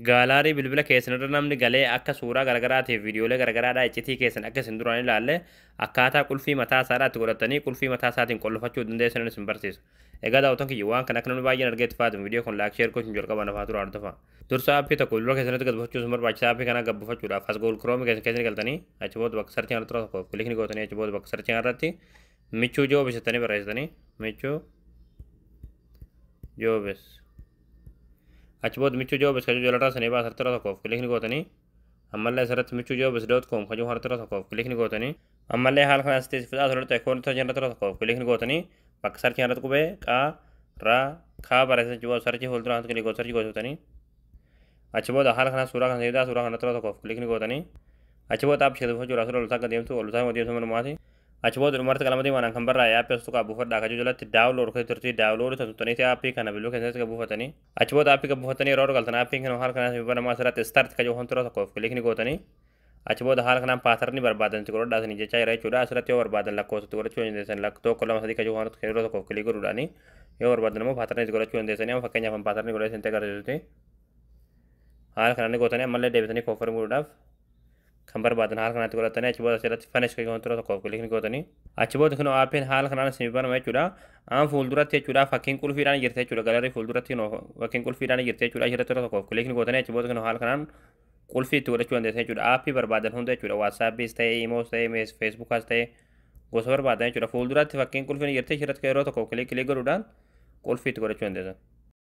Gallery bilbila keessan irra namni galee akka suuraa garaagaraatiif viidiyoolee garaagaraadhaa iccitii keessan akka isin duraan ilaalle akkaataa qulfii mataa isaadhaatti godhatanii qulfii mataa isaatiin qollofachuu dandeessan isin barsiisa. Egaa daawwattoon kiyya, waan kana akka namni baay'een argee itti fayyadamu viidiyoo kun like, share gochuun jalqaba nafaa tura hordofa. Dursa aappii tokko bilbila keessanitti gad buufachuu isin barbaachisa. Aappii kana gad buufachuudhaaf as Google Chrome keessan keessa galtanii, achi booda bakka search irratti tokko click ni gootanii, achi booda bakka search irratti Michuu Jobs jettanii barreessitanii, Michuu Jobs. Achi booda Michuu Jobs kajuu jalarraa sanii baasa irra tokkoof click ni gootanii, ammallee asirratti michuujobs.com kajuu har'a tokkoof click ni gootanii, ammallee haala kana asitti fixaa asirratti ekoon irra tokkoof click ni gootanii, bakka search irratti qubee qaa raa kaa barreessan jiru search fuuldura click gootu, search gootanii, achi booda haala kana suuraa kana fidaa. Suuraa kana irra tokkoof click ni gootanii, achi booda aappii buufachuudhaaf suuraa ol akka deemtu ol deemtu manumaati. Achi booda dhumarratti qalama diimaan kan barraa'e aappii as tuqaa buufadhaa kajuu jalatti download kan turtii download tuttuqanii aappii kana bilbila keessatti kan buufatanii, achi booda aappii kan buufatanii yeroo galtan aappiin kana haala kanaan banamaa asirratti start kajuu wantoota tokkoof click ni gootanii, achi booda haala kanaan pattern barbaadan itti godhadhaa isin jechaa jira jechuudha. Asirratti yoo barbaadan lakkoofsatti godhachuu dandeessan, 1, 2, 3 kajuu wantoota yeroo tokkoof click godhuudhaani, yoo barbaadan immoo pattern itti godhachuu dandeessanii. Amma fakkeenyaaf pattern godhee isin agarsiisuti haala kanaan ni gootanii, ammallee deebitanii confirm godhuudhaaf kan barbaadan haala kanatti godhatanii, achi booda asirratti finish kan wantoota tokkoof click ni gootanii, achi booda kunoo aappiin haala kanaan isin banama jechuudha. Aan fuulduratti jechuudha fakkiin qulfiidhaan jirti jechuudha. Gallery fuulduratti kunoo fakkiin qulfiidhaan jirti jechuudha. Asirratti yeroo tokkoof click ni gootanii, achi booda kunoo haala kanaan qulfii itti godhachuu dandeessan jechuudha. Aappii barbaadan hunda jechuudha, WhatsAppiis ta'e, Imoos ta'e, Facebookaas ta'e, gosa barbaadan jechuudha. Fuulduratti fakkiin qulfiin jirti, asirratti yeroo tokkoof click click godhuudhaan qulfii itti godhachuu dandeessan.